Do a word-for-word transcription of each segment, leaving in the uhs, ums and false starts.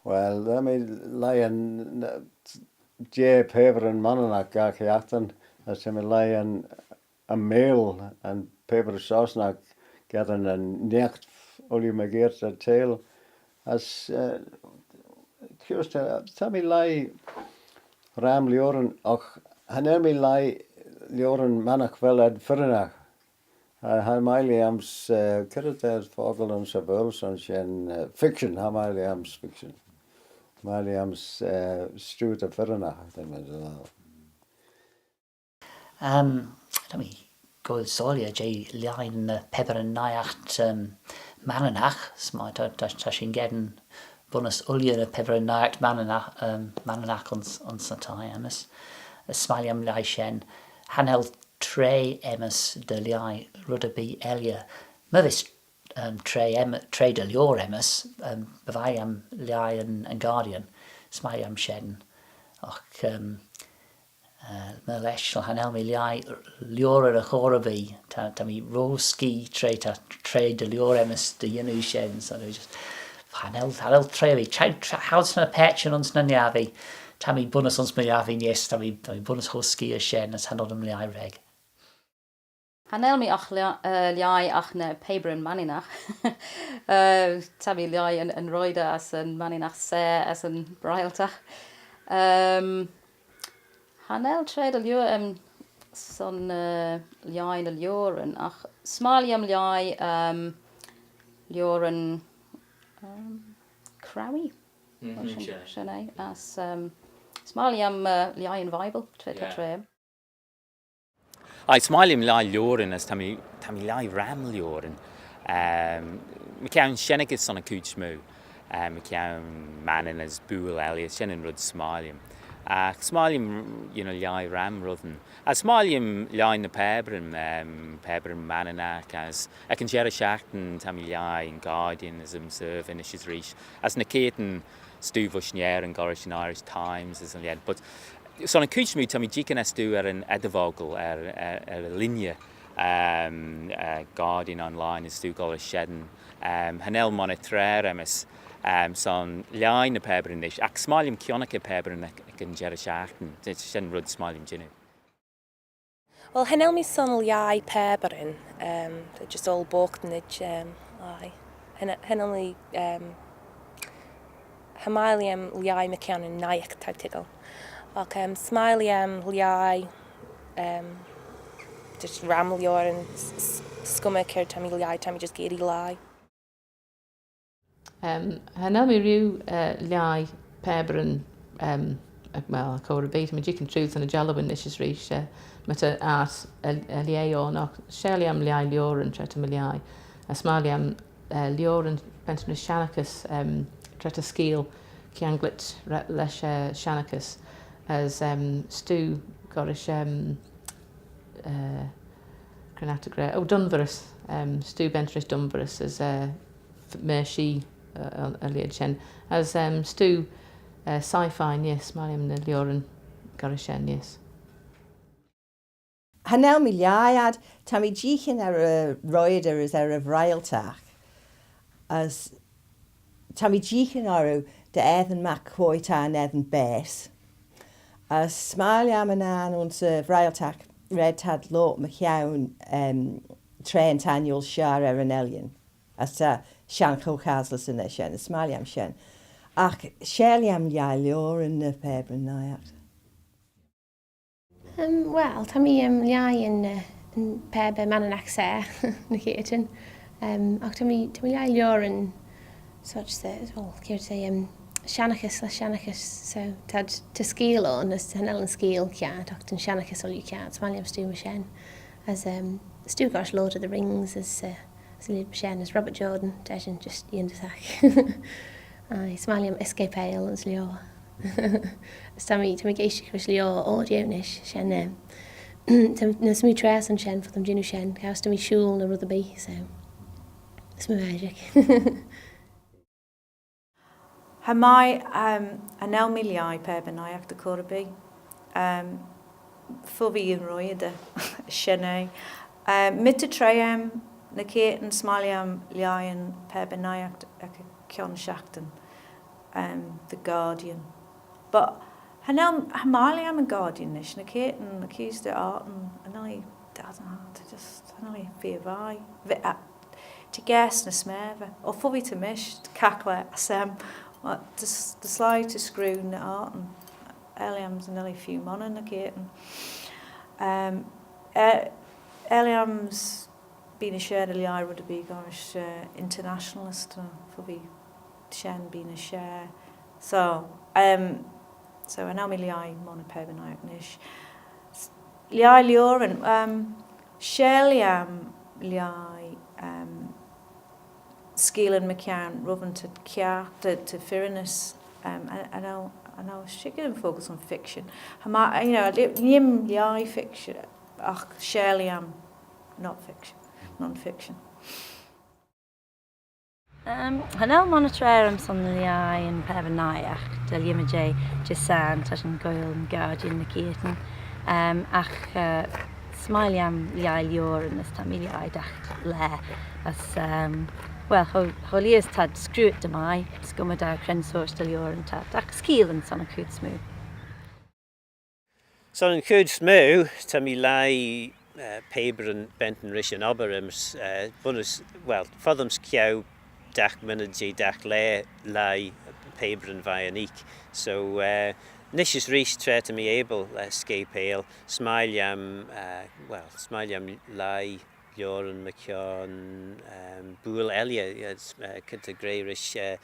Well, ta mee lhaih yn, yn, jeh pabyryn Manninagh gagh shiaghtin, as ta mee lhaih yn, yn Mail, yn pabyr Sostnagh, geddyn yn Neaght ooilley mygeayrt er teayl. As, eh, just, eh, ta mee lhaih ram lioaryn, agh cha nel mee lhaih lioaryn mannagh vel ad firrinagh. Eh, cha mie lhiams, eh, cre t'er fockle ayns y Vaarle son shen, eh, fiction, cha mie lhiams fiction. Cha mie lhiams, eh, stuit y firrinagh, ta mee dy laccal. Um, ta mee goaill soilshey jeh lhaih ny pabyryn naight, um, Manninagh, as my, ta, ta, ta shin geddyn bunnys ooilley ny pabyryn naight Manninagh, um, Manninagh ayns, ayns y thie, as, as s'mie lhiam lhaih shen. Cha nel traa aym's dy lhaih red erbee elley. My vees, um, traa aym-, traa dy lioar aym's, um, by vie lhiam lhaih yn, yn Guardian, s'mie lhiam shen. Agh, um, eh, my lesh, cha nel mee lhaih lioar er y chor erbee, ta, ta mee ro skee tra ta traa dy lioar aym's dy yannoo shen, so cha nel, cha nel traa erbee, cha, cha, cha nel ny paitçhyn ayns nyn lhiabbee, ta mee bunnys ayns my lhiabbee neesht, ta mee, ta mee bunnys cho skee as shen, as cha nel mee lhaih reg. Cha nel mee agh lha-, eh, lhaih agh ny pabyryn Manninagh. Eh, ta mee lhaih yn, yn Rooidey as yn Manninagh Saa as yn Brailtagh. Um, cha nel traa dy liooar aym son, eh, lhaih ny lioaryn, agh s'mie lhiam lhaih, um, lioaryn, um, Crowey. Shen, shen eh, as, um, s'mie lhiam, eh, lhaih yn Vible, tra, tra, tra. Aye, s'mie lhiam lhaih lioaryn as ta mee, ta mee lhaih ram lioaryn. Um, mychione shennaghys son y chooid smoo. Um, mychione Mannin as buill elley, shen yn red s'mie lhiam. Agh s'mie lhiam, you know, lhaih ram reddyn. As s'mie lhiam lhaih ny pabyryn, um, pabyryn Manninagh as, ec yn jerrey shiaghtin ta mee lhaih yn Guardian as Observer nish as reesht. As ny keayrtyn stoo voish Nerin goll rish yn Irish Times as y lheid. But son y chooid smoo ta mee jeeaghyn as stoo er yn eddyr-fockle er, er, er y linney, um, eh, Guardian Online as stoo goll rish shen. Um, cha nel monney traa aym's, um, son lhaih ny pabyryn nish, agh s'mie lhiam kionnaghey pabyryn ec, ec yn jerrey shiaghtin. Shen red s'mie lhiam jannoo. Well, cha nel mee son lhaih pabyryn, um, just oll boghtyn, um, aye. Cha n-, cha nel mee, um, cha mie lhiam lhaih mychione naik, ta toiggal. Agh, um, s'mie lhiam lhaih, um, just ram lioaryn, s-, s-, s'cummey cre ta mee lhaih, ta mee just geearree lhaih. Um, cha nel mee rieau, eh, lhaih pabyryn, um, ec, well, ec y chor erbee, ta mee jeeaghyn trooid son y jallooyn nish as reesht, eh, my ta art er, er lheh ayn, agh s'mie lhiam lhaih lioaryn tra ta mee lhaih. As s'mie lhiam, eh, lioaryn, bentyn rish shennaghys, um, tra ta skeeal kianglit re-, lesh, eh, shennaghys. As, um, stoo goll rish, um, eh, cre nagh t'ad gra, oh, dunverys, um, stoo bentyn rish dunverys as, eh, f-, meoir-shee, eh, y lheid shen. As, um, stoo, eh, sci-fi neesht, s'mie lhiam ny lioaryn goll rish shen neesht. Cha nel mee lhaih ad, ta mee jeeaghyn er y Rooidey as er y Vrailtagh. As ta mee jeeaghyn orroo dy eddin magh quoi ta yn eddin baase. As s'mie lhiam yn ayrn ayns y Vrailtagh, red t'ad loayrt mychione, um, traa yn taitneel shiar er yn ellan. As ta shenn cho-chaslys yn shen, s'mie lhiam shen. Agh s'mie lhiam lhaih lioaryn ny pabyryn naik. Um, well, ta mee, um, lhaih yn, uh, yn pabyr Manninagh Saa, ny keayrtyn. Um, agh ta mee, ta mee lhaih lioaryn such as, well, cre t'ad, um, shennaghys, lesh shennaghys, so t'ad, ta skeeal ayn, as cha nel yn skeeal kiart, agh ta'n shennaghys ooilley kiart, s'mie lhiam stoo myr shen. As, um, stoo goll rish Lord of the Rings, as, uh, as y lheid myr shen, as Robert Jordan, t'eshyn just yindyssagh. Aye, s'mie lhiam Escapade ayns lioar. As ta mee, ta mee geaishtagh rish lioar audio nish, shen, eh, ta, ny smoo traa son shen, fud ta mee jannoo shen, as ta mee shooyl ny red erbee, so, as my magic. Cha mie, um, cha nel mee lhaih pabyryn naik ec y chor erbee. Um, fo v'ee yn Rooidey, shen eh. Um, my ta traa aym, ny keayrtyn s'mie lhiam lhaih yn pabyryn naik ec y kione shiaghtin. um, The Guardian. But cha nel, cha mie lhiam yn Guardian nish, ny keayrtyn, ny keayrtyn dy 'aartyn, cha nel eh, I don't know, they're just, cha nel eh feer vie. Ve, uh, t'eh gaase ny s'mie, or foddee ta mish caghlaa ayns shen, but just, just sleih ta screeu ny 'aartyn. Cha mie lhiam, cha nel eh feer monney ny keayrtyn. Um, eh, cha mie lhiam bee ny share dy lhaih red erbee goll rish, eh, internationalist, eh, foddee shen bee ny share. So, um, so cha nel mee lhaih monney pabyr night nish. S-, lhaih lioaryn, um, share lhiam lhaih, um, skeealyn mychione ren ta kiart, ta, ta firrinys, um, cha, cha nel, cha nel shickyr yn focus on fiction. Cha mie, you know, lhi-, lhiam lhaih fiction, agh share lhiam not fiction, non-fiction. Um, cha nel monney traa aym son lhaih yn pabyr night, agh dy lhimmey jeh, jeh shen, ta shin goaill yn Guardian ny keayrtyn. Um, agh, eh, s'mie lhiam lhaih lioaryn as ta mee lhaih dagh laa. As, um, well, cho, cho leah as t'ad screeuit dy mie, s'cummey dou cre'n sorçh dy lioaryn t'ad, agh skeealyn son y chooid smoo. Son yn chooid smoo, ta mee lhaih, eh, pabyryn bentyn rish yn obbyr aym's, eh, bunnys, well, foddym's ceau dagh minnid jeh dagh laa lhaih pabyryn veih yn oik. So, eh, nish as reesht tra ta mee abyl, eh, scapail, s'mie lhiam, eh, well, s'mie lhiam lhaih lioaryn mychione, um, buill elley, eh, s-, eh, cre ta gra rish, eh,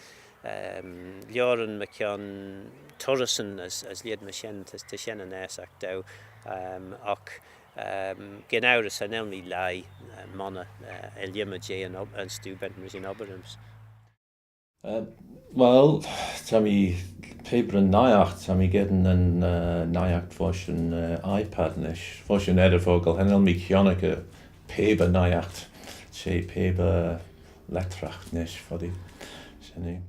um, lioaryn mychione turryssyn as, as lheid myr shen, ta, ta shen yn aasagh daue, um, agh, um, gyn ourys cha nel mee lhaih, eh, monney, eh, er-lhimmey jeh yn ob-, yn stoo bentyn rish yn obbyr aym's. Eh, well, ta mee, pabyryn naight, ta mee geddyn yn, eh, naight voish yn, eh, iPad nish. Voish yn eddyr fockle, cha nel mee chionnaghey pabyr naight, she pabyr lettragh nish, foddee. Shen eh.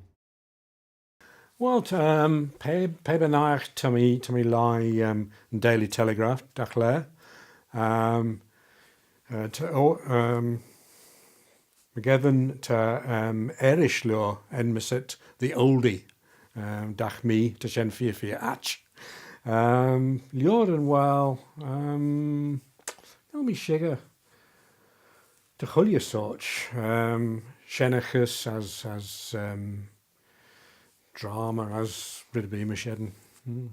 Well, t-, um, pa-, pabyr naight ta mee, ta mee lhaih, um, yn Daily Telegraph, dagh laa. Um, eh, t-, oh, um, Myrgeddin ta, um, earish lioar enmyssit The Oldie, um, dagh mee, ta shen feer, feer aght. Um, lioaryn, well, um, cha nel mee shickyr, ta chooilley sorçh, um, shennaghys as, as, um, drama as red erbee myr shen. Hmm.